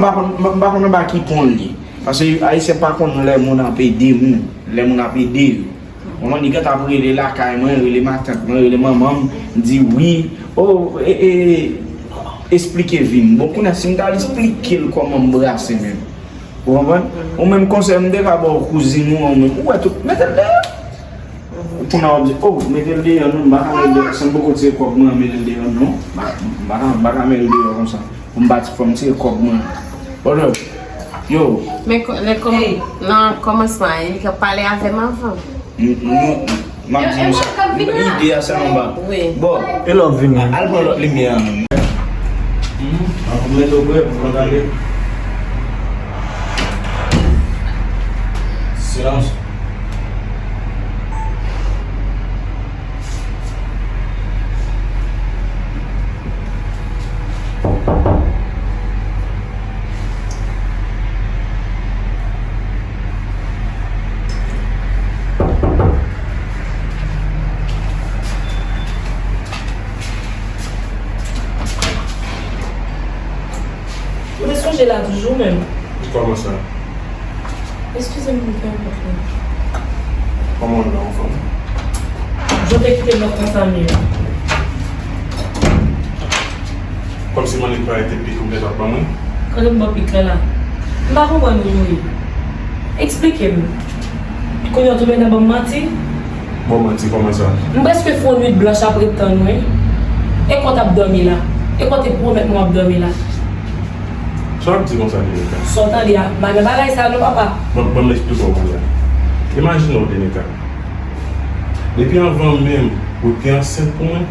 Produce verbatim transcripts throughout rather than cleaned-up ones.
M pa konn, m pa konn anba ki pon l ye. Paske Ayisyen pa konn lè moun ap ede moun, lè moun ap ede yo. Ou konprann? Li gentan ap rele lakay mwen, rele matant mwen, rele manman m, di wi, o, e, e, esplike vi m. Bon, kounye a, si m t al esplike l kòman m brase menm. Ou konprann? Ou menm konsèy m te ka ba w kouzin ou an menm. Ou wè tout, mete l deyò. Kounye a w ap di, o, mete l deyò non, m pa ka mete l deyò. Si m poko tire kòb mwen an mete l deyò non. M pa, m pa ka, m pa ka mete l deyò konsa. Pou m pa ti fò m tire kòb mwen. Hold up. Yo. Men kò- lè kòm- nan kòmansman an, li t ap pale avè m avan. M- m- m ap di nou sa. Ide a sèlman ba. Wi. Bon. E lè w ap vini? Al pran lòt limyè a menm. Ap mete w prè pou w gade. Silans. Ou te sonje la toujou menm? Kòman sa? Eskize m, m fè yon pòt la. Kòman w la, anfòm? Jan w te kite m nan konsa m ye. Kòmsi mannik pa rete pik ou gentan ban mwen? Kote m ba w pik la la? M pa konprann ou, wi. Eksplike m. Kounye a w tonbe nan ban m manti? Ban w manti kòman sa? M prèske fè yon nwit blanch ap ret tann ou, wi. E kote w t ap dòmi la? E kote w te pwomèt mwen w ap dòmi la? Sa w ap di konsa, Denika? Sa w tande a? M pa nan bagay sa non, papa. Ban, ban m eksplike w, Maria. Imajine w, Denika. Depi anvan menm ou te ansent pou mwen,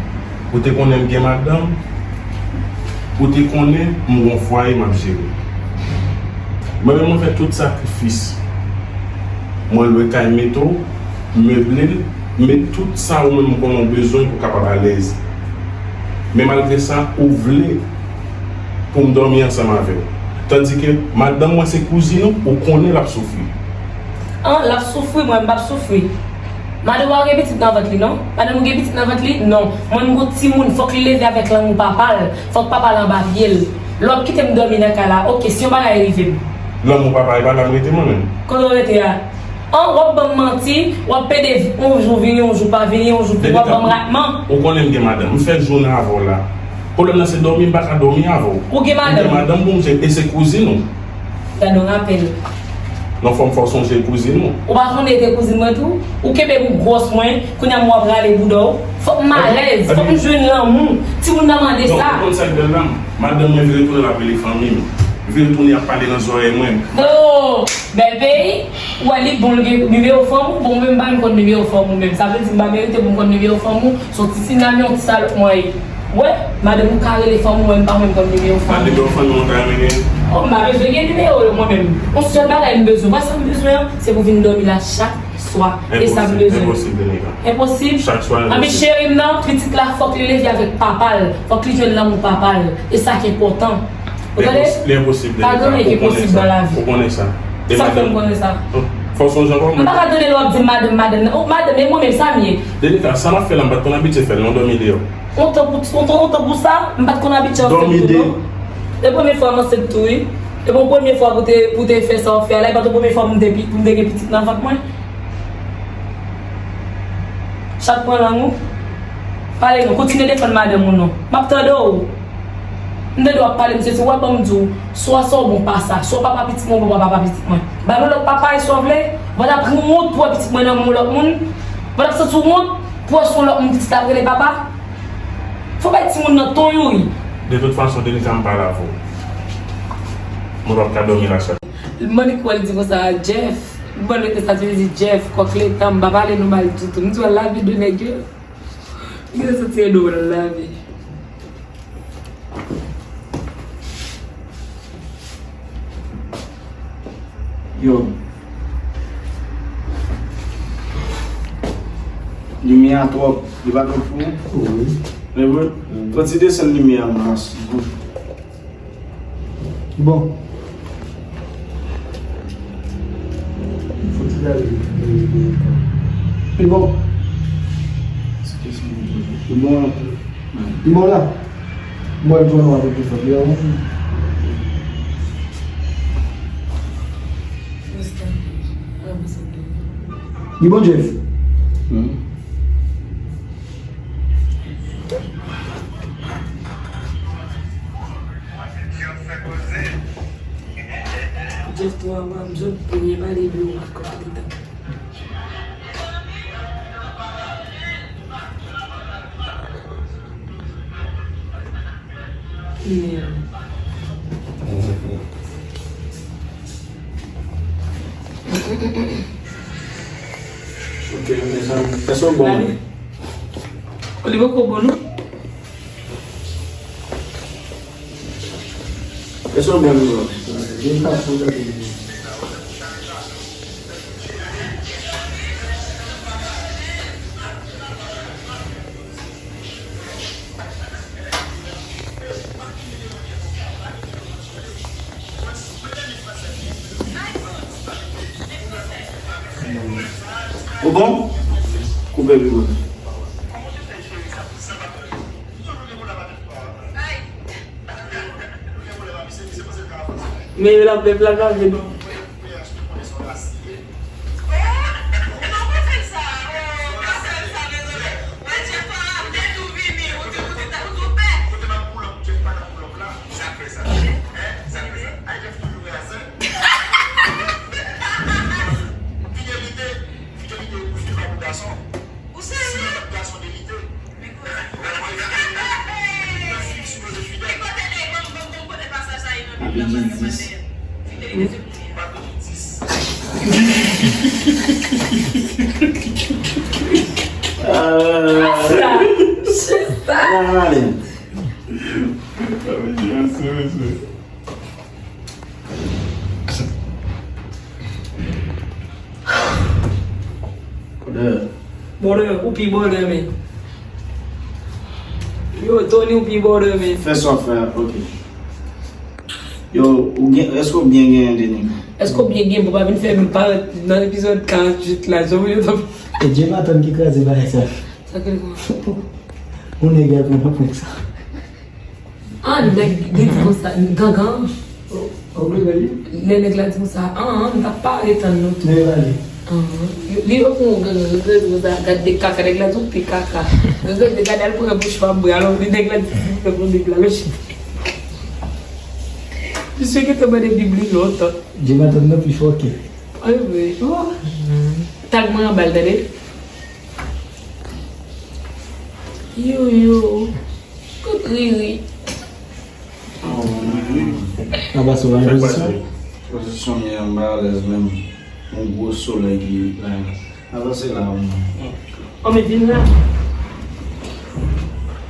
ou te konnen m gen madanm, ou te konnen m gon fwaye m ap jere. Mwen menm, mwen fè tout sakrifis. Mwen lwe kay Metro, meble l, met tout sa ou menm ou konnen w bezwen pou w kapab alèz. Men malgre sa, ou vle pou m dòmi ansanm avè w. Tandike madanm mwen se kouzin ou, ou konnen l ap soufri. An, l ap soufri, mwen m p ap soufri. Madanm ou pa gen pitit nan vant li, non? Madanm ou gen pitit nan vant li? Non. Mwen m gon timoun, fòk li leve avèk lanmou papa l, fòk papa l anba pye l. Lè w ap kite m dòmi nan kay la, oke, si yon bagay rive m. Lanmou papa e pa la m rete mwen menm. Kote w rete a? An, w ap ban m manti, w ap pede yon jou vini, yon jou pa vini, yon jou vini, w ap ban m ratman. Ou konnen m gen madanm, m fè jounen avè w la. Pwoblèm nan se dòmi, m pa ka dòmi avè w. Ou gen madanm? M gen madanm pou m jere, e se kouzin ou. Gade yon rapèl. Nan fòm fò w sonje kouzin ou. Ou pa konnen e te kouzin mwen tou? Ou kenbe m gwòs mwen, kounye a m wè w ap rale bouda w. Fòk m alèz, fòk m jwenn lanmou. Timoun nan mande sa. Non, ou konn sa k bèl la? Madanm mwen vin retounen l ap rele fanmi m. Vin retounen ap pale nan zòrèy mwen. Oh, bèl peyi. Ou wè li bon l gen nimewo fanm ou, bon mwen m pa menm konn nimewo fanm ou menm. Sa vle di m pa merite pou m konn nimewo fanm ou. Se yon ti sinamyon, yon ti salòp mwen ye. Wè, madanm ou ka rele fanm ou, mwen m pa menm konn nimewo fanm ou. A nimewo fanm ou mwen ta renmen genyen? Oh, m pa bezwen gen nimewo yo mwen menm. Yon sèl bagay m bezwen, wè sa m bezwen an, se pou vin dòmi la chak swa. E sa m bezwen. Enposib, Denika. Enposib? Chak swa, enposib. Anben cheri m nan, pitit la fòk li leve avèk papa l, fòk li jwenn lanmou papa l. E sa ki enpòtan. Ou tande? Li enposib, Denika. Pa gen anyen ki posib nan lavi. Ou konnen sa. Sa fè m konnen sa? Fò w sonje ankò. M pa ka tande lè w ap di madanm, madanm nan. Oh, madanm, e mwen menm sa m ye. Denika, sa m ap fè la, m pa t konn abitye fè l non, dòmi deyò. Yon tan pou, yon tan, yon tan pou sa, m pa t konn abitye ansent tou non. E premye fwa m ansent tou wi. E bon premye fwa pou te, pou te fè sa w fè a la, e pa t premye fwa pou m te, pou m te gen pitit nan vant mwen. Chat pran lang ou. Pale non, kontinye defann madanm ou non. M ap tande w. M tande w ap pale, mesye, si w ap ban m di w, swa sa w bon pa sa, swa papa pitit mwen, ou bon pa papa pitit mwen. Ba nou lòt papa e si w vle, w pa t ap wont pou wè pitit mwen nan men yon lòt moun, w pa t ap santi w wont pou wè se yon lòt moun pitit la ap rele papa. Fò bay timoun nan ton youri. De tout fason, Denika, m pale avè w. Mwen p ap ka dòmi la chak. Mannik wè l di konsa, Jeff. Mwen mete sa, li di Jeff, kòk letan, m pa pale nou mal ditou. M di w lavi de nèg yo. Li te santi e dwòl lavi. Yo. Limyè a twòp. Li pa twòp fou? Wi. Men bon, fò ti desann limyè a, mas. Bon. Fò ti gade. Pi bon. Pi bon la. Pi bon la. Mwen jwenn w avèk pi fò. Pi bon. Li bon, Jeff? Hmm. Jeff twa wa m jwenn premye pale de ou ankò. Ok, mezanmi, èske w bon? Li poko bon, non? Èske w bon, bro? Ou bon? Koupe pi bò. Men yo la, pèp la ka vin. Apre jis dis. Ah. Sa. Nan ale. Bòdè. Bòdè, ou pi bòdè, men. Yo, Tony, ou pi bòdè, men. Fè sa w fè a, ok. Yo, ou gen, èske w byen genyen de nèg? Èske w byen genyen pou pa vin fè m parèt nan epizòd karanntuit la, jan w ye t ap. E Djematon ki kraze bagay sa. Sa ke l gen? Yon nèg al pran nan prank sa. Ah, nèg, li di konsa, gangan. Lè nèg la di konsa, ah, ah, nou t ap pare tann nou tou. Anhan. Li, li tankou yon gangan, li di konsa, gad de kaka, nèg la di w pi kaka. Nèg la di gad al pran bouch pa bwe, alò li nèg la di, li pran bib la, lòchi. Misye gentan mande bib li lontan. Djematon nan pi fòkè. Ay, wi. Tag mwen anba l, tande. Yo, yo. Kout riri. Anba sou la pozisyon. Pozisyon m ye an, m pa alèz menm. Yon gwo solèy ki la. Avanse la, mwen. Ò, men vin la.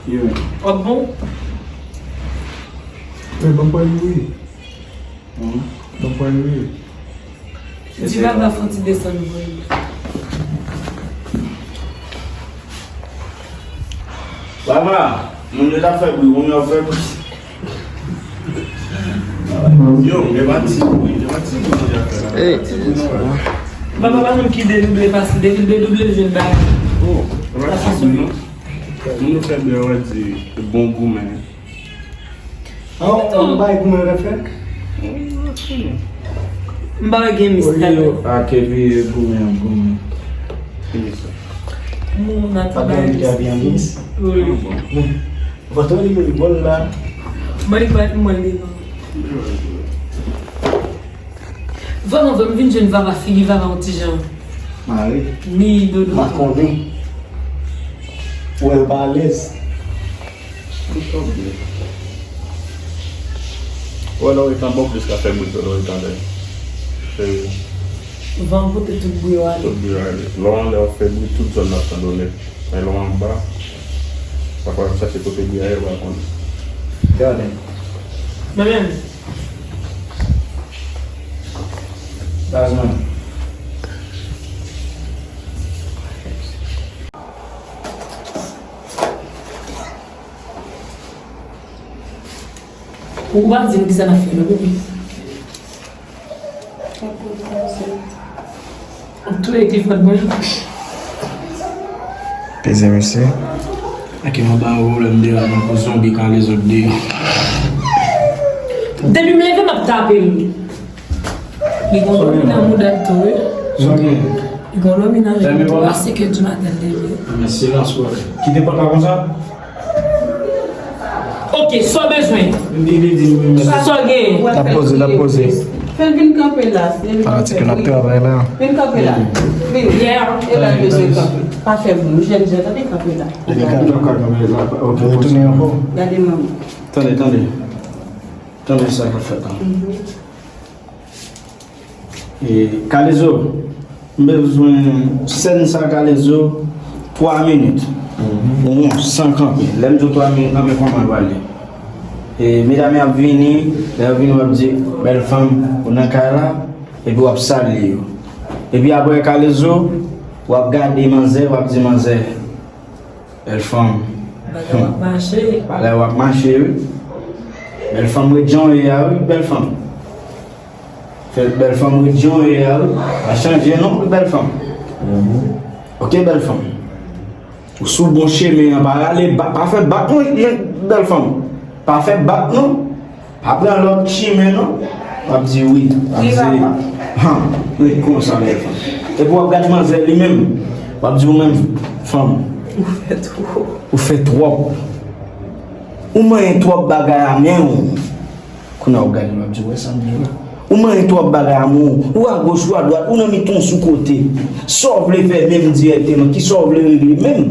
Yo. W ap bon? Wi, ban m pran youri. Hmm? Ban m pran youri. Di Vava fè yon ti desann vre. Vava, moun yo t ap fè bri, moun yo ap fè bri. Yo, gen pa ti bri, gen pa ti bri nan afè la. Vava pa menm ki dedouble pase, depi l dedouble l jwenn bagay. Oh, gen pa ti bri non. Moun yo fè bri, yo di bon goumen. Ah, ou bay goumen yo t ap fè? M pa wè gen mis ladan. Ak epi goumen ap goumen. Ki mis sa? Moun nan ti bay mis. Wi. Ou pa tande li bòl la? Mwen li pa mwen li non. Vrèman vre, m vin jwenn Vava, figi Vava yon ti jan mare. Mi dodo. Makonnen. Ou wè l pa alèz. Tout sa byen. Ou wè lè w ret anba w plis ka fè bri ke lè w ret anlè. Se van pote tout bri yo ale. Tout bri yo ale. Lè w anlè w ap fè bri, tout zòn nan ap tande w nèt. Men lè w anba, pafwa w ap chache kote bri a ye, w pa konnen. Gade. Mwen menm. Baz mwen. Ou pa di m kisa n ap fè non, bebe. Ou touye Clifford mwen. Peze mesye. Ake mwen ba ou pwoblèm de la nan pou zonbi kale zòt deyò. Depi m leve m ap tape l. Li gon zonbi nan mouda l tou wi. Zonbi. Li gon lòmi nan men li tou, se ke Jonathan te vle. Men silans, bro. Kite pòt la konsa. Ok, sa w bezwen? Li, li di m, men sa w gen? L ap poze, l ap poze. Fè l vin kanpe la. Fanatik yo, n ap travay la. Vin kanpe la. Vin. Yeah. E la l bezwen kanpe. Pa fè bri, jèn jan, tande, kanpe la. Li ka, li ka kanpe la. Ok, retounen ankò. Gade manman. Tande, tande. Tande sa k ap fèt la. E, Kalezo, m bezwen sèn sa, Kalezo, twa minit. Ou san kanpe. Lè m di w twa minit, nan men kòman l prale. E, medam yo ap vini, lè yo vini, w ap di, bèl fanm, ou nan kay la, epi w ap salye yo. Epi apre, Kalezo, w ap gade manzè, w ap di, manzè, bèl fanm. Bagay w ap mache. Bagay w ap mache, wi. Bèl fanm ret jan w ye a, wi, bèl fanm. Fè bèl fanm ret jan w ye a, wi. Pa chanje non, wi, bèl fanm. Ok, bèl fanm. Ou sou bon chemen an, pa rale, pa, pa fè bak non, bèl fanm. Pa fè bak non. Pa pran lòt chimen non. W ap di wi. W ap di, han, wi, konsa, bèl fanm. Epi w ap gade manzè li menm. W ap di ou menm, fanm. Ou fè twòp. Ou fè twòp. Ou manyen twòp bagay a men w. Kounye a w ap gade l, w ap di, w wè sa m di w la. Ou manyen twòp bagay a men w. Ou agoch, ou adwat, ou nan mitan w sou kote. Sa w vle fè menm dirèkteman, kisa w vle regle menm?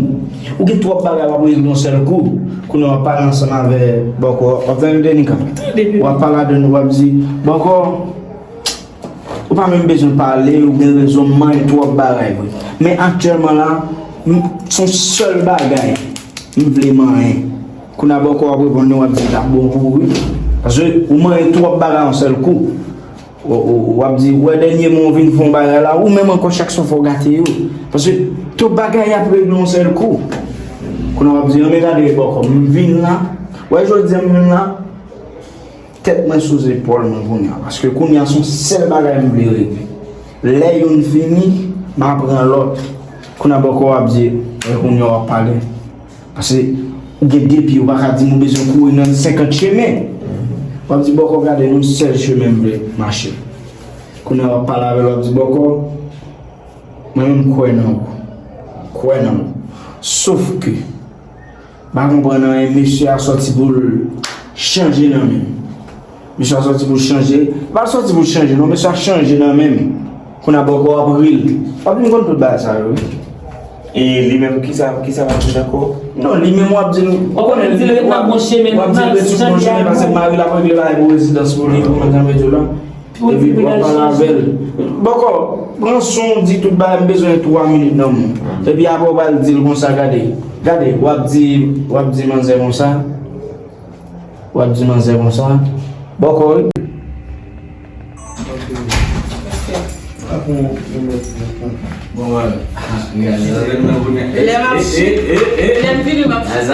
Ou gen twòp bagay w ap regle yon sèl kou. Kounye a w ap pale ansanm avè bòkò, w ap tande Denika. W ap pale avè l, w ap di, bòkò, ou pa menm bezwen pale, ou gen rezon, m manyen twòp bagay vre. Men aktyèlman la, m, se yon sèl bagay m vle manyen. Kounye a bòkò w ap reponn li, w ap di l ap bon pou ou wi. Paske ou manyen twòp bagay yon sèl kou. W, w, w ap di, w wè dènye mwa w vin fè yon bagay la, ou menm ankò chak swa fò w gate yo. Paske tout bagay ap regle yon sèl kou. Kounye a w ap di, anben gade bòkò, m vin la. W wè jodi a m vin la, tèt mwen sou zepòl mwen kounye a. Paske kounye a se yon sèl bagay m vle regle. Lè youn fini, m a pran lòt. Kounye a bòkò w ap di, e kounye a w ap pale. Paske ou gen de pye, ou pa ka di m ou bezwen kouri nan senkant chemen. W ap di, bòkò, gade yon sèl chemen m vle mache. Kounye a w ap pale avè l, w ap di, bòkò, mwen menm m kwè nan ou. Kwè nan ou. Sof ke, m pa konprann anyen, mesye a sòti pou l chanje nan men m. Mesye a sòti pou l chanje. Li pa sòti pou l chanje, non, mesye a chanje nan men m. Kounye a bòkò w ap ri l. W ap vin konn tout bagay sa yo, wi. E li menm, kisa, kisa w ap di l ankò? Non, li menm w ap di l, ou konnen, w ap di l ret sou bon chemen, paske mari l ap regle bagay pou rezidans pou li, pou mwen, jan mwen di w la. Epi w ap pale avè l. Bòkò, pran son, di tout bagay, m bezwen twa minit nan men w. Epi apre w pral di l konsa, gade, gade, w ap di, w ap di manzè konsa. W ap di manzè konsa, bòkò wi. Bon, wè. Lè m ap, lè m vini, m ap chita. Lè m ap vini, m ap chita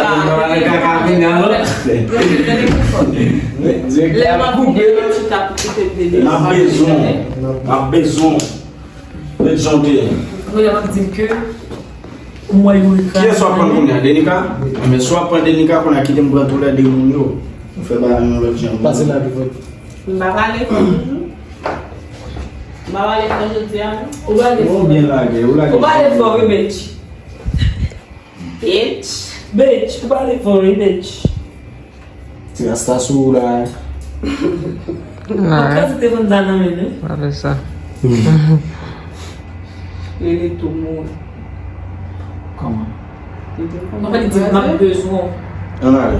pou koute m tande. M ap bezwen, m ap bezwen. Jan w te ye. Kounye a m ap di l ke m wè yo ekraze. Kiyès w ap pran kounye a? Denika? Anben, si w ap pran Denika, kounye a kite m pran toulède moun yo. Nou fè bagay yon lòt jan. Pase la pi vit. M pa pale fò toujou. M pa pale fò jodi a, non. Ou pale fò. Ou byen lage, ou lage. Ou pale fò, wi, bitch. Bitch. Bitch, ou pale fò, wi, bitch. Ti rasta sou ou la. An kantite moun ta nan men nou. Pa fè sa. Lili tou mouri. Kòman? Kòman li di m ap bezwen w? Ann ale.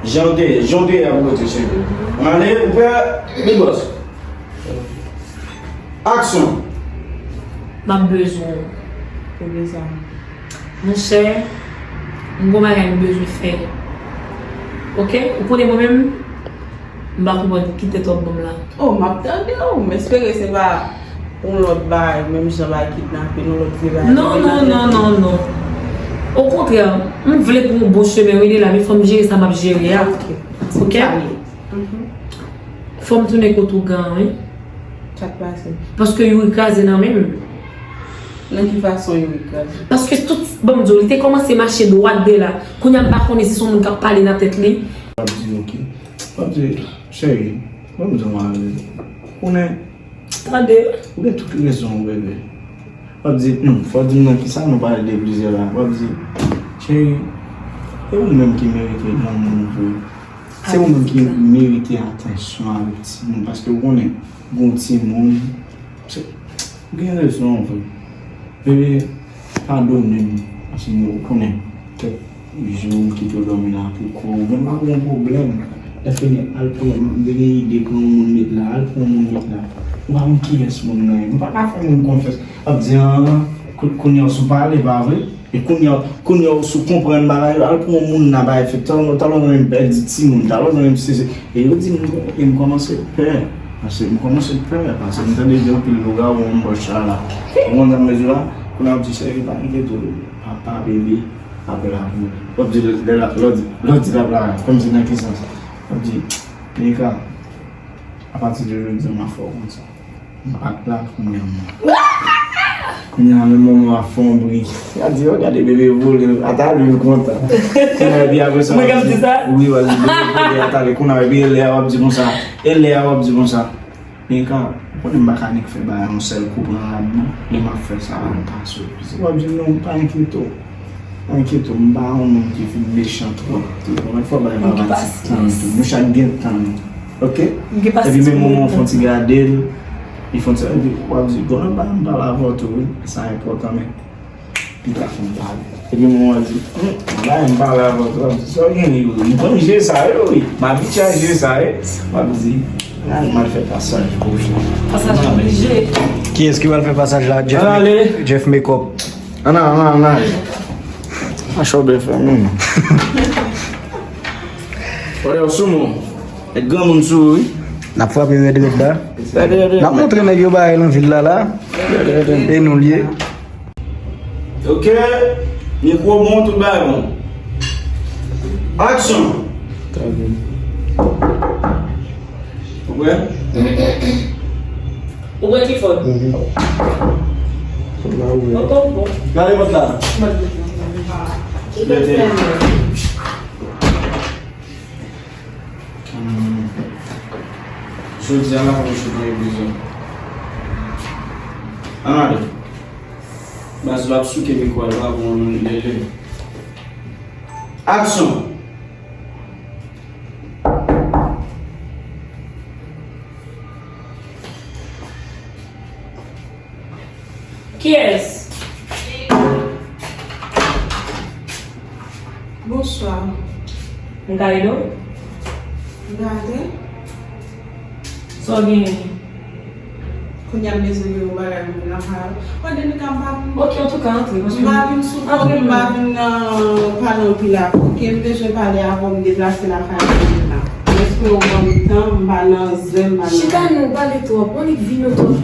Jan w te, jan w te ye a pou kote cheve. Ann ale, ou prè, Big Boss? Aksyon. M ap bezwen w. Pou bezwen. Monchè, m gon bagay m bezwen fè. Oke? Ou konnen mwen menm, m pa konprann ki tèt w ap ban m la. Oh, m ap tande w. M espere se pa yon lòt bagay, menm jan bagay kidnape, yon lòt vye bagay. Non, non, non, non, non. Okontrè, m vle pran yon bon chemen, wi, Lila, men fò m jere sa m ap jere a. Oke. Oke? Fò m tounen kote ougan an, wi. Sa k pase? Paske Youri kraze nan men m. Nan ki fason Youri kraze? Paske tout, ban m di w, li te kòmanse mache dwat de la. Kounye a m pa konnen si se yon moun k ap pale nan tèt li. W ap di, oke. W ap di, cheri, ban m di w yon bagay. Konnen. Tande. Ou gen tout rezon w, bebe. W ap di, hmm, fò w di m nan kisa nou pale de plizyè la. W ap di, cheri, e ou menm ki merite yon moun vre. Se ou menm ki merite atansyon avèk timoun, paske w konnen, gen yon timoun, se, ou gen rezon vre. Bebe, padone m, paske ou konnen, kèk jou m kite w dòmi la pou kò w, men m pa gen yon pwoblèm. Lè fini, al pran, m te gen ide pran yon moun met la, al pran yon moun met la. Ou pa konn kiyès moun nan ye. Nou pa ka fè moun konfyans. Ap di, an, kou-, kounye a w sou pale, pa vre? E kounye a, kounye a w sou konprann bagay yo, al pran yon moun nan bay fèt. Talè, talè w menm pèdi timoun, talè w menm sezi. E yo di m, e m kòmanse pè. Paske m kòmanse pè, paske m tande gen anpil lougawou anba chay la. Ou konn sa m vle di w la? Kounye a ap di, cheri, pa enkyete w, papa bebe ap la pou ou. W ap di, lè la, lè w di, lè w di l ap la, kòmsi nan ki sans? W ap di, Mika, apati de jodi a, m ap fè w konn sa. M pa t la kounye a, mwen. Kounye a, menm manman w ap fè yon bri. Y a di, "Oh, gade bebe vole, ata li l kontan." Kounye a, epi apre sa, Mwen k ap di sa? Wi, w a di, "Bebe vole, ata li." Kounye a, epi e lè a w ap di konsa, e lè a w ap di konsa. Men ka, ou konnen m pa ka nik fè bagay yon sèl kou pran rad, non. Lè m ap fè sa, m pa sou. W ap di, "Non, pa enkyete w." Pa enkyete w, m pa yon moun ki fin mechan twòp tou. Yon fwa bagay pa pati tan tou. Nou chak gen tan nou. Oke? Epi menm moman w fon ti gade l, li fon ti, epi w ap di, "Bon, nan bagay m pale avè w tou, wi. Sa enpòtan, men li pa fon pale." Epi moman w ap di, "Hmm, bagay m pale avè w tou," w ap di, "Sa w gen li, wi. M konn je sa yo, wi. M abitye a je sa, wi." W ap di, "Ay, m al fè pasaj pou ou." Pasaj oblije. Kiyès ki pral fè pasaj la? Jeff Make-, Jeff Makeup. Ann al, ann al, ann al. Mache w byen fè menm. Wè yo sou mwen. Nèg granmoun sou ou, wi. N ap frape rèd rèd la. Rèd rèd rèd. N ap montre nèg yo bagay nan vil la la. Rèd rèd rèd. E nou l ye. Oke. Mikwo bon, tout bagay bon. Aksyon. Ou prè? Ou wè ki fòt? Mhm. Fòt la ouvè. Bon, bon, bon. Gade mòd la. Mòd la. Lè te. Hmm. Jodi a, la fòm chou nan epizòd. Ann ale. Baz la ap souke mikwo a, l pa bon lè lè. Aksyon! Kiyès? Bonswa. M ka ede w? Gade. Sa w genyen? Kounye a m bezwen gen yon bagay pou m lakay ou. Mwen, Denika, m pa vin. Ok, antouka, antre, paske m pa vin sou kont, m pa vin nan pale anpil avè w. Ok, m bezwen pale avè w, m deplase lakay ou la. Èske w ban m tan, m pa nan zen, m pa nan. Chita non, w pale twòp, w annik vin yo twòp.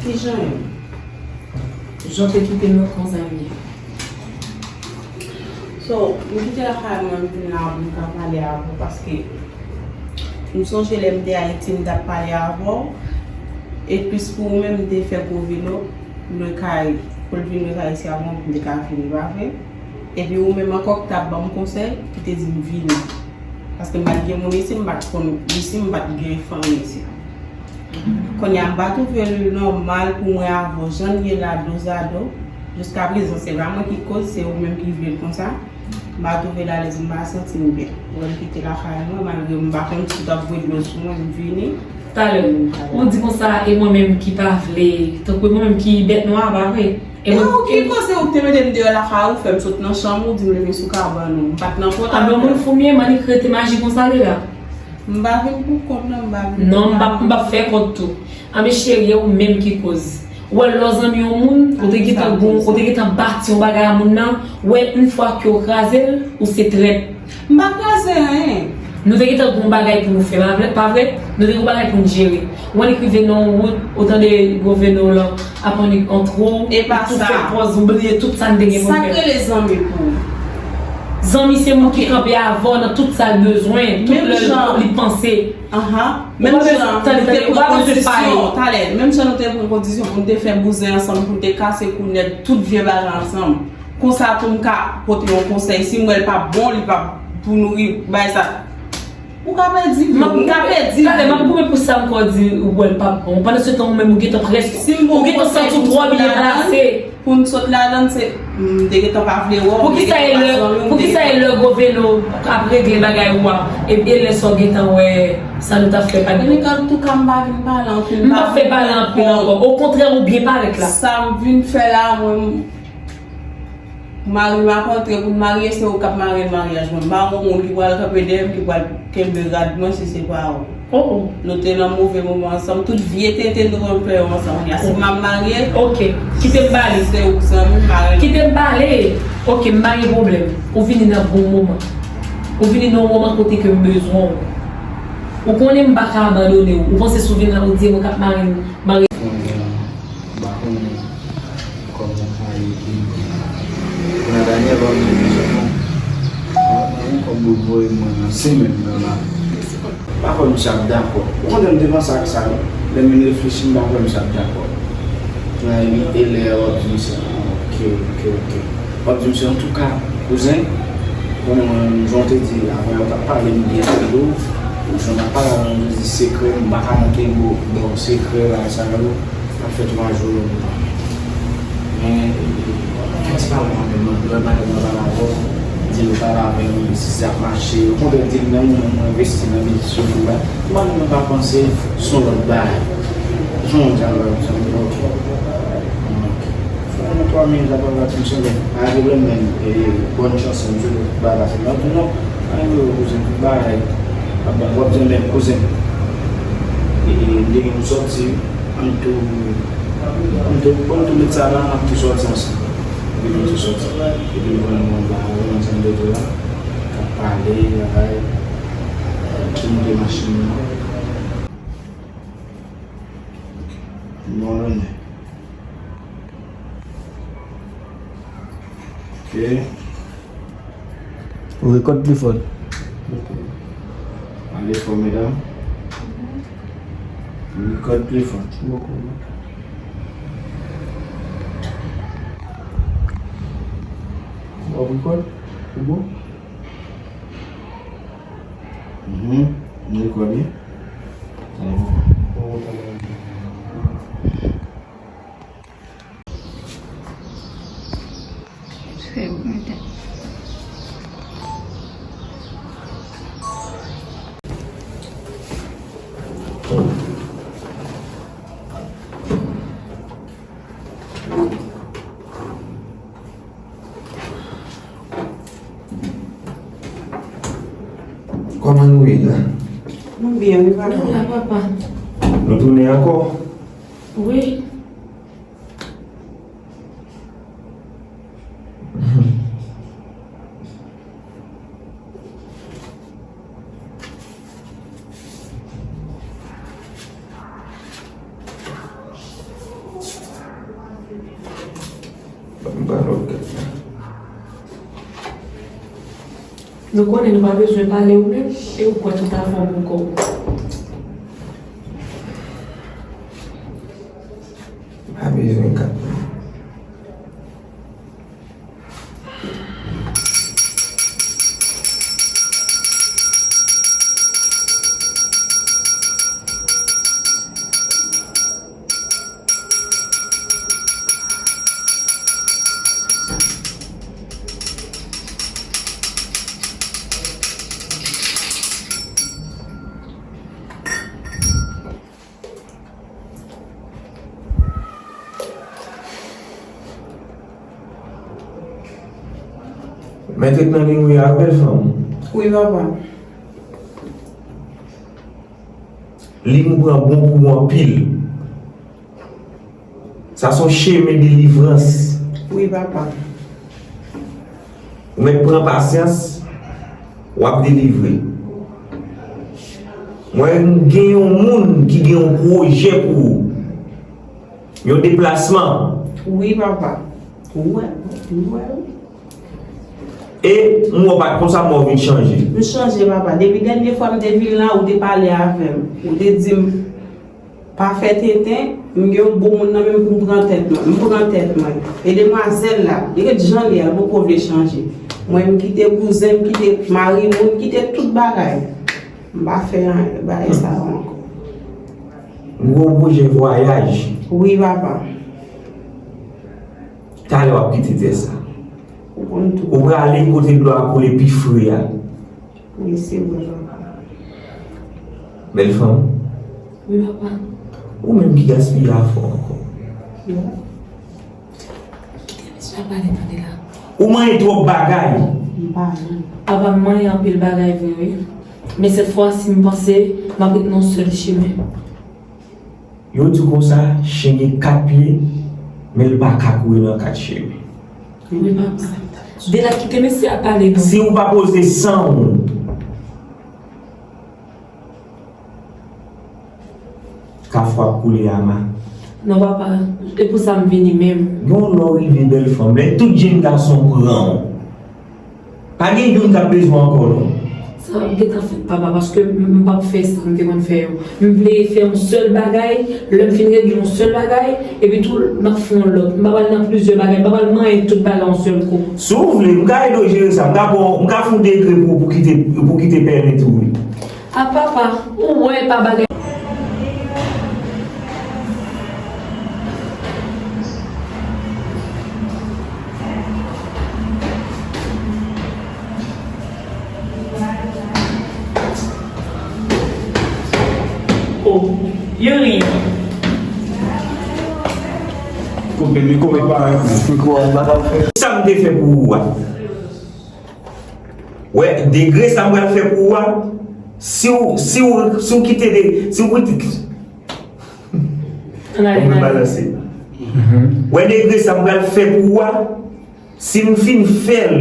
Kijan yo? Jan w te kite m nan konsa m ye. So, m kite lakay mwen, m vin la pou m ka pale avè w, paske m sonje lè m te Ayiti, m t ap pale avè w. E plis pou ou menm, m te fè gwo vilo, lwe kay, pou l vin lwe kay isi avè w, pou m te ka vini, pa vre? Epi ou menm ankò ki t ap ban m konsèy, ki te di m vini. Paske m pa t gen moun isi, m pa t konn isi, m pa t gen fanmi isi. Kounye a, m pa twouve l nòmal pou mwen avè w, jan n ye la, dozado. Jiskaprezan, se pa mwen ki koz, se ou menm ki vle l konsa. M pa twouve l alèz, m pa santi m byen. Ou wè m kite lakay mwen, malgre m pa konn si w t ap voye dlo sou mwen, m vini. Talè, ou di konsa, e mwen menm ki pa vle, tankou e mwen menm ki bèt nwa, pa vre? E mwen, ou ki koze ou te mete m deyò lakay ou, fè m sot nan chanm ou, di m leve sou kabann ou. M pa t nan pòt avè w. Anben, moun fou m ye, m annik rete maji konsa deja. M pa vin pou kont non, m pa vin pou kont. Non, m p ap, m p ap fè kont tou. Anben cheri, e ou menm ki koz. Ou wè lè w zanmi yon moun, ou te gentan gon, ou te gentan bati yon bagay a moun nan, ou wè yon fwa ke w kraze l, ou se trèt. M pa kraze anyen. Nou te gentan gon bagay pou nou fè, pa vre, pa vre? Nou te gon bagay pou n jere. Ou annik rive nan yon wout, ou tande gwo velo lan ap annik antre w, ou tou fè pòz, ou bliye tout sa n te gen pou n fè. Sa k rele zanmi pou ou? Zanmi se moun ki kanpe avè w nan tout sa l bezwen, tout lè li panse. Aha. Menm jan nou te pran kondisyon, talè, menm jan nou te pran kondisyon pou n te fè bouzen ansanm, pou n te kase kou nèg, tout vye bagay ansanm. Konsa tou m ka pote yon konsèy, si m wè l p ap bon, li p ap pou nouri bagay sa. Ou Ka pèdi vi. M ap, m ka pèdi vi. Talè, m ap goumen pou sa ankò, di ou wè l p ap bon. Pandan se tan, ou menm, ou gentan prèske, ou gentan santi w twò byen plase. Pou n sot ladan, se, m te gentan pa vle wè w. Poukisa e lè, poukisa e lè gwo veno ap regle bagay ou a, e, e lè sa w gentan wè sa nou t ap fè pa gen? Antouka, m pa vin pale anpil. M p ap fè pale anpil ankò. Okontrè, ou byen parèt la. Sa m vin fè la, mwen, Mari m ap antre pou n marye, se ou k ap marye l maryaj mwen. M pa yon moun ki pral kanpe dèyè m, ki pral kenbe rad mwen si se pa ou. Oh. Nou te nan move moman ansanm. Tout vye tenten nou konn fè yo ansanm. Kounye a, si m ap marye, ok. Kite m pale. Se ou k zanmi m, marye. Kite m pale. Ok, m pa gen pwoblèm. Ou vini nan bon moman. Ou vini nan yon moman kote ke m bezwen w. Ou konnen m pa ka abandone w. Ou panse si w vin la, ou di e mwen k ap marye m, marye. Kounye a, m pa konnen kòman sa ye pou m. Kounye a, Daniel, wè m di misye non. Mwen, mwen, kòm yo voye mwen nan semèn nan la. M pa kwè misye ap dakò. Ou konnen m te panse ak sa, wi. Lè m vin reflechi, m pa kwè misye ap dakò. Kounye a, e lè a w ap di misye, ah, ok, ok, ok. W ap di misye, antouka, kouzen, konnen mwen, jan w te di, avan yè w t ap pale m byen de ou, jan w t ap pale avè m, w te di sekrè, m pa ka nan kenbe w, ba w sekrè, bagay sa yo. Sa fè twa jou yo. Men, fè ti pale avè m, lè madanm nan pale avè w, di l pale avè m, si sa ap mache. Okontrè, di l nan mwen, mwen envesti nan biznis yo, tout bagay. Madanm nan pa panse, se yon lòt bagay. Jan w di a la, sa m di, ok. Ok. Fè nou twa minit, apre l va di m, se bon. Pa gen pwoblèm, men, e, bòn chans, m di w, bagay sa. Mwen di, non, pa gen pwoblèm, kouzen, tout bagay. W ap, w ap di, men, kouzen. E, e, m te gen pou sòti, Ann tou, ann tou, ann tou met sa la, n ap tou sòti ansanm. Epi nou tou sòti. Epi nou pran yon ba, yon ansanm de tou la. N ap pale, bagay. Tou moute machin nan. Bon, renmen. Ok. Ou rekòd pli fò. Pale fò, medam. Rekòd pli fò. W ap rekòd? Ou bon? Mhm. M rekòde. Alò. Kòman nou ye la? Nou byen, wi, papa. Nou la, papa. Nou tounen ankò? Wi. Ban m pran lòt kat la. Nou konnen nou pa bezwen pale ou menm, e ou kwè tout afè w pou kò w. Pa bezwen kat la. Men tèt nan liy ou ye a, bèl fanm. Wi, papa. Liy ou pran bon pou ou anpil. Sa se yon chemen delivrans. Wi, papa. Ou mèt pran pasyans, w ap delivre. Mwen gen yon moun ki gen yon pwojè pou ou. Yon deplasman. Wi, papa. Ou wè, ou wè, wi. E m wè w pa t konsa, men w vin chanje. M chanje, papa. Depi dènye fwa m te vin la, ou te pale avè m. Ou te di m, pa fè tenten, m gen yon bon moun nan men m pou m pran tèt mwen. M pran tèt mwen. E demwazèl la, li ret jan l ye a, l poko vle chanje. Mwen, m kite kouzen, m kite mari moun, m kite tout bagay. M pa fè anyen, bagay sa yo ankò. M gen yon pwojè vwayaj. Wi, papa. Talè w ap kite tè sa. Ou konn tou. Ou prale kote dlo a koule pi fre a. Wi, se vre, papa. Bèl fanm. Wi, papa. Ou menm ki gaspiye afè w ankò. Kite mesye a pale tande la. Ou manyen twòp bagay. M pa manyen. Papa, m manyen anpil bagay vre, wi. Men sèt fwa si m panse, m ap ret nan yon sèl chemen. Yo di konsa, chen gen kat pye, men l pa ka kouri nan kat chemen. Wi, papa. Dela, kite mesye a pale, non. Si ou pa poze san w, kafou ap koule ama. Non, papa, e pou sa m vini menm. Gen yon lè w rive bèl fanm, lè tout jenn gason pran w. Pa gen youn k ap bezwen w ankò, non. Sa ap gentan fèt, papa, paske m, m p ap fè sa m te konn fè yo. M vle fè yon sèl bagay, lè m fin regle yon sèl bagay, epi tou, m ap fè yon lòt. M pa pral nan plizyè bagay, m pa pral manyen tout bagay yon sèl kou. Si w vle, m ka ede w jere sa. M ka ba w, m ka fè yon dekrè pou, pou kite, pou kite pèmèt ou, wi. A papa, ou wè pa bagay. Oh, Youri. Koupe li, koupe pa, mikwo a, m pa ka fè. Sa m te fè pou ou a. Wè, degre sa m pral fè pou ou a, si w, si w, si w kite de, si w kite. Ann ale, ann ale. Wè, degre sa m pral fè pou ou a, si m fin fè l,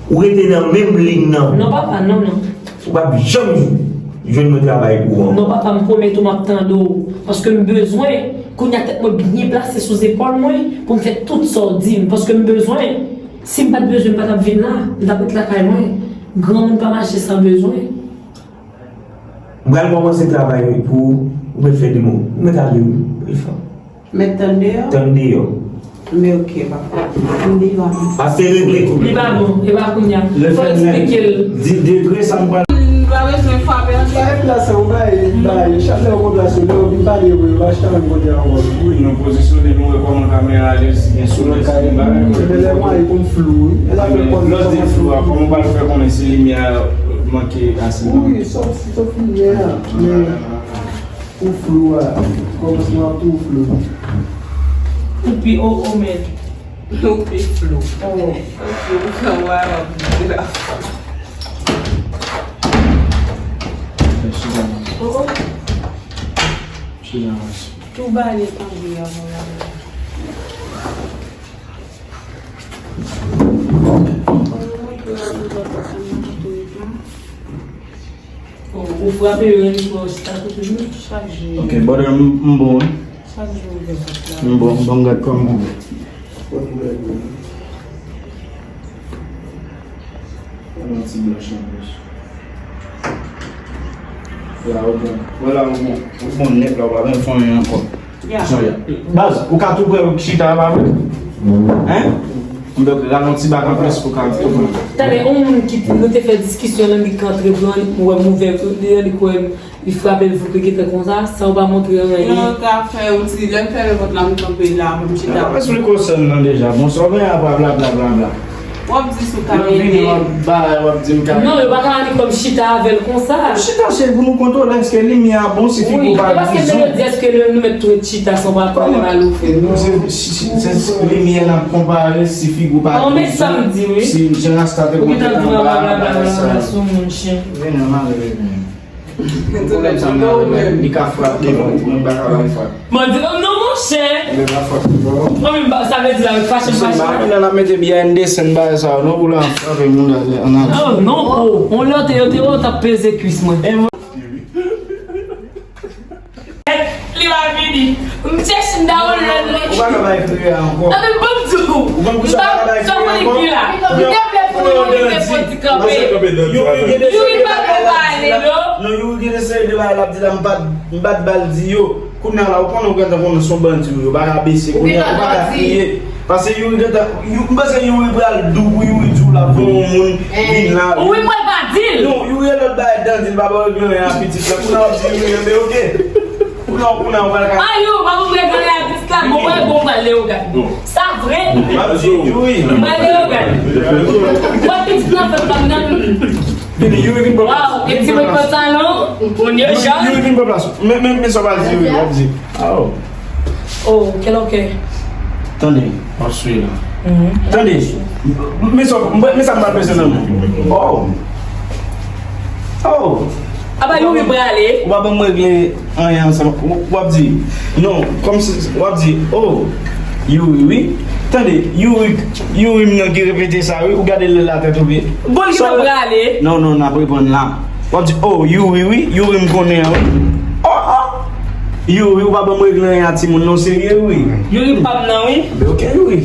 ou rete nan menm liy nan. Non, papa, non, non. Ou p ap janm jwenn mwen travay pou ou ankò. Non, papa, m pwomèt ou m ap tande w. Paske m bezwen, kounye a tèt mwen byen plase sou zepòl mwen, pou m fè tout sa w di m. Paske m bezwen. Si m pa t bezwen, m pa t ap vin la. M t ap ret lakay mwen. Granmoun pa mache san bezwen. M pral kòmanse travay pou ou, ou mèt fè de mo. Ou mèt ale, wi, bèl fanm. Mèt tann deyò? Tann deyò. Men oke, papa. Tann deyò a. Pase regle tou. Li pa bon, e pa kounye a. Fò eksplike l. Di degre sa m pral. M pa bezwen frape anyen. Sa e plas sa, ou bay, bay. Chak lè ou pran plas ou, lè ou vin pale vre, ou pa chita menm kote a ankò. Wi, nou pozisyone, nou wè kòman kamera alèz, si gen soulè, si gen bagay. Men lè mwen pou m flou, wi. E sa fè kòm lòt de flou a, kòman ou pral fè konnen si limyè a manke ase? Wi, sòf, sòf limyè a. Men ou flou a. Kòmansman ap tou flou. Ou pi, o, o, men. Ou pi flou. Oh. Ou flou, ou ka wè, w ap di la. Oh, oh. Tou bale tanbri a, mwen la. Ou, ou frape yo, yon mikwo chita tou toujou? Chak jou. Ok, brother, m, m bon, wi. Chak jou ou gen pòt la. M bon, m bon, gad kòman. Yon ti blanch anplis. La, ou bon. Vwala, ou bon. Ou bon nèt la, ou pa menm fè anyen ankò. Ya. Jan ya. Baz, ou ka tou prè chita a, pa vre? Hein? M dwe rale yon ti bak anplis pou ka tou prè. Talè, yon moun ki nou te fè diskisyon nan, li k antre blan, li wè m ouvè li, li kwè m. Li frape l, voup li gentan konsa, san w pa montre anyen. Non, ta fè yon ti, lè m fèmen pòt la, m kanpe la, pou m chita. Mwen esplike w sè m nan deja. Bon, sa w gen apre bla, bla, bla, bla. W ap di sou kamera. Lè w vini, w ap ba, w ap di m kamera. Non, yo pa ka annik kòm chita avè l konsa. Chita, se pou nou kontwole, èske limyè a bon, si figi w pa grizon. Wi, e paske m te di, èske nou mèt tou ret chita san w pa pran mal ou fè. Non, se, si, si, se, se limyè n ap konpare, si figi w pa grizon. Bon, men sa m di, wi. Si jan rasta te konte anba, bagay sa. Sou moun chen. Vini, ann ale, vini. Pwoblèm sa nan, li ka frape, bon, moun pa ka bay frape. Mwen di, oh non, monchè. Mwen pa frape, bon. Mwen menm, sa vle di la, fache m fache. Lè n ap mete byen desann bagay sa yo, non, pou la frape moun la, ann ale. Oh, non, oh, on lè te, yo te, yo t ap peze kwis mwen. Li pa vini. M chèche m download li. Ou pa ka bay frè a ankò. Tande, ban m di w. Ou konn kousa pa ka bay frè a ankò? Li la. Li te vle pou Youri te foti kanpe. Youri pa vle pale, non. Non, Youri gen de seri de bagay l ap di la, m pa t, m pa t ba l di yo. Kounye a la, ou konnen, ou gentan konnen se yon bandi ou ye, ou pa ka bese, kounye a, ou pa ka kriye. Paske Youri gentan, Youri, m panse Youri pral dou pou Youri di w l ap fè yon moun vin la. Wi, mwen pa di l. Non, Youri e lòt bagay dan di l pa ba w regle anyen a pitit la. Kounye a w ap di Youri, enben oke. Kounye a, kounye a, w pral ka. A, yo, pa pou regle anyen a pitit la, bon, mwen bon, m pral Leyogàn. Sa vre? M ap di Youri. M pral Leyogàn. Mwen pitit la fèt pa m nan. Vini, Youri vin pran plas. Waw, e ti mwen pantalon, kounye a. Youri vin pran plas. Men, men, men sa w pral di Youri, w ap di. Oh. Oh, kèl òkè. Tande, w ap swiv la. Tande, men sa, men sa m pral peze nan men. Oh. Oh. Apa Youri prale? Ou pa ban m regle anyen ansanm. W ap di, non, kòmsi, w ap di, oh, Youri, wi. Tande, Youri, Youri m nan ki repete sa, wi. Ou gade lè la tèt ou vye. Bon, li pa prale. Non, non, n ap reprann la. W ap di, oh, Youri, wi, Youri m konnen an, wi. Oh, oh. Youri, ou pa ban m regle anyen a timoun non, serye, wi. Youri pa m nan, wi. Ben, oke, Youri.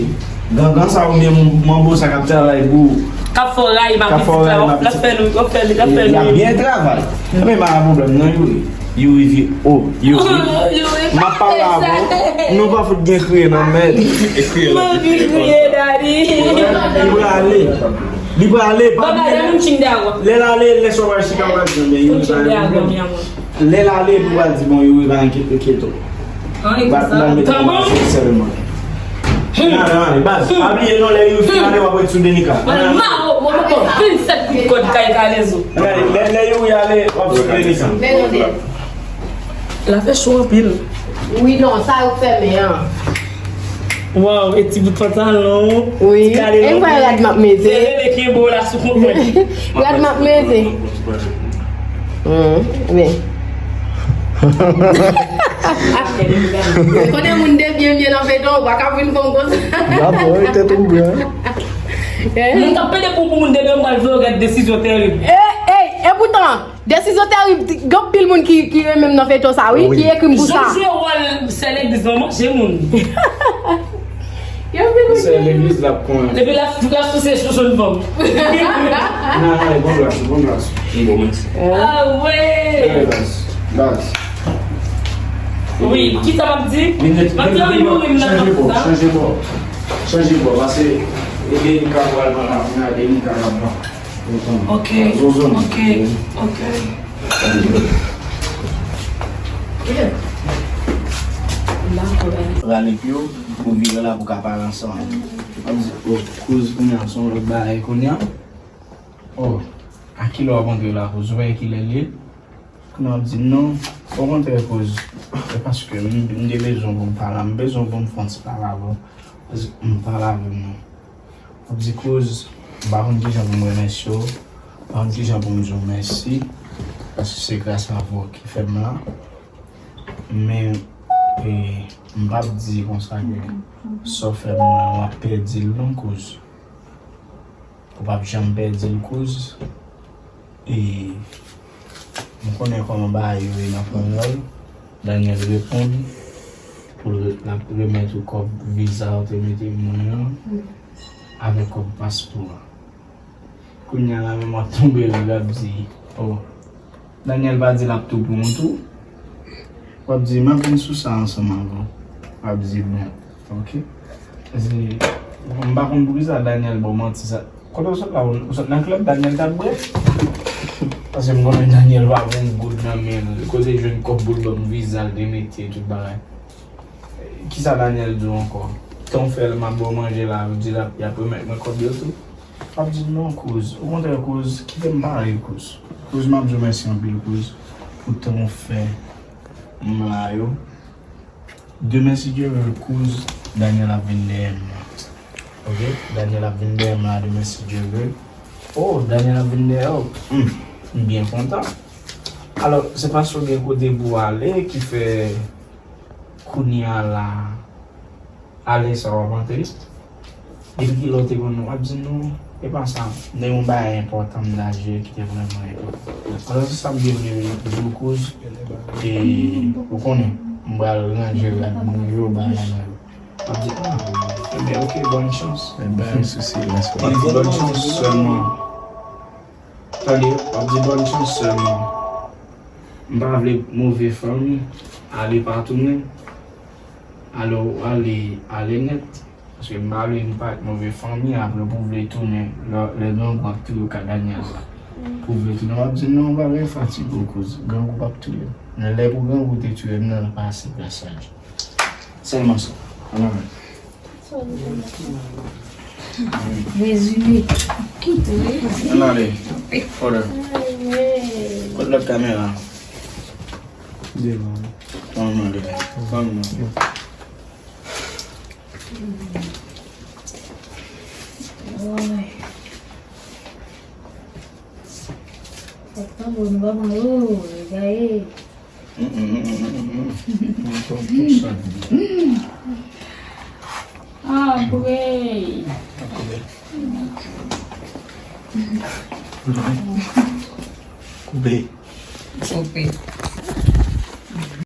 Gangan sa oubyen manbo sa k ap travay pou. K ap fè w rayi ma pitit la, w ap fè nou, w ap fè, w ap fè nou. Y ap byen travay. Men pa gen pwoblèm, non, Youri. Youri vye, oh, Youri. M ap pale avè w. Nou pa fout gen kriye nan men. M anvi kriye, daddy. Li prale. Li prale, pa bliye. Baba, lè moun chinde a w. Lè l ale, lè sou pral chita, w pral di, men Youri pa gen pwoblèm. Lè l ale, pou pral di, bon, Youri pa enkyete w. Bat nan met anba sèlman. Nan, nan, ale, baz. Pa bliye non, lè Youri fin ale, w ap ret sou Denika. Mwen mare w, mwen poko vennsèt kout kòd kay kalezo. Lè, lè Youri ale, w ap sou Denika. La fè cho anpil. Wi, non, sa yo fèmen an. Waw, e ti bout pantalon, wi, ti kale lonbrik. E mwen rad m ap mete. Se rele kenbe w la sou kont mwen. Rad m ap mete. Hmm, men. Konnen moun de byen byen nan feyton, ou pa ka vin fè m konsa. Bravo, wi, tèt ou byen. Moun k ap pede pou, pou moun de byen, m pral fè yo gad desizyon terib. E, e, e poutan, desizyon terib, gen anpil moun ki, ki renmen m nan feyton sa, wi, ki ekri m pou sa. Jojo wòl sè legliz lan manje moun. Yo vin. Se legliz l ap konn. Epi l ap, l ap souse chouchoun fanm. Nan, nan, bon glas, bon glas. Bon, mèsi. Ah, wi. Baz, baz. Wi, kisa m ap di? M ap di wi, wi, wi, m nan chanje bò, chanje bò. Chanje bò, paske e Denika pral pran la, kounye a Denika l ap pran. Ok, ok, ok. Rale pye w pou vire la pou ka pale ansanm. M ap di, oh, kouz kounye a, se yon lòt bagay kounye a. Oh, a kilè w ap antre la, kouz? Ou wè kilè l ye? Kounye a w ap di, non, okontrè, kouz, se paske m, m te bezwen pou m pale, m bezwen pou m fè yon ti pale avè w. M pale avè w non. M ap di, kouz, m pa konn kijan pou m remèsye w, m pa konn kijan pou m di w mèsi, paske se gras avè w ki fè m la. Men, e, m p ap di konsa ke sa w fè m la, w ap pèdi l non, kouz. Ou p ap janm pèdi l, kouz. E, m konnen kòman bagay yo ye nan Panyòl. Daniel reponn pou l, l ap remèt ou kòb viza ou te mete moun nan avèk kòb paspò a. Kounye a la menm w ap tonbe ri, w ap di, oh, Daniel pa di l ap tou pou nou tou. W ap di, m ap vin sou sa ansanm avè w. W ap di, bon, ok. Paske, m pa konn poukisa Daniel ba w manti sa. Kote w sot la, ou sot nan klèb, Daniel t ap bwè? Paske m konnen Daniel pa gen yon goud nan men l. Kote l jwenn kòb pou l ban m viza l te mete, tout bagay. Kisa Daniel di w ankò? Tan w fè l, m ap ba w manje la, ou di l ap, y ap remèt mwen kòb yo tou? M ap di non, kouz. Okontrè, kouz, kite m pale, kouz. Kouz, m ap di w mèsi anpil, kouz, pou tan w fè m la yo. Demen, si Dye vle, kouz, Daniel ap vin dèyè m la. Ok? Daniel ap vin dèyè m la demen, si Dye vle. Oh, Daniel ap vin dèyè w. Hmm, m byen kontan. Alò, se paske w gen kote pou w ale ki fè kounye a la, ale sa w ap antre. Depi kilè w te konn, w ap di non, e pa sa. M te gen yon bagay enpòtan m ta jere ki te vrèman enpòtan. Alò, se sa m te vle di w, kouz. E, ou konnen, m pral ranje rad mwen yo, bagay mwen yo. W ap di, ah, enben, ok, bòn chans. Enben, sousi, mèsi. W ap di bòn chans sèlman. Tande, w ap di bòn chans sèlman. M pa vle move fanmi, ale pa tounen. Alò, ou ale, ale nèt. Paske m pa vle nou parèt move fanmi, apre pou w vle tounen, lè, lè grangou ap touye w ka Daniel la. Pou w vle tounen, w ap di non, w pa vle fatige w koz grangou p ap touye w. Men lè pou grangou te touye m nan, l pase gras a Dye. Sèlman sa. Ann ale. Rezime. Ann ale. Order. Kot lòt kamera? Devan. Ann ale. Ann ale. Woy. Sa tanbou nou pa pran yo, gaye. Ah, boy. Koupe. Koupe.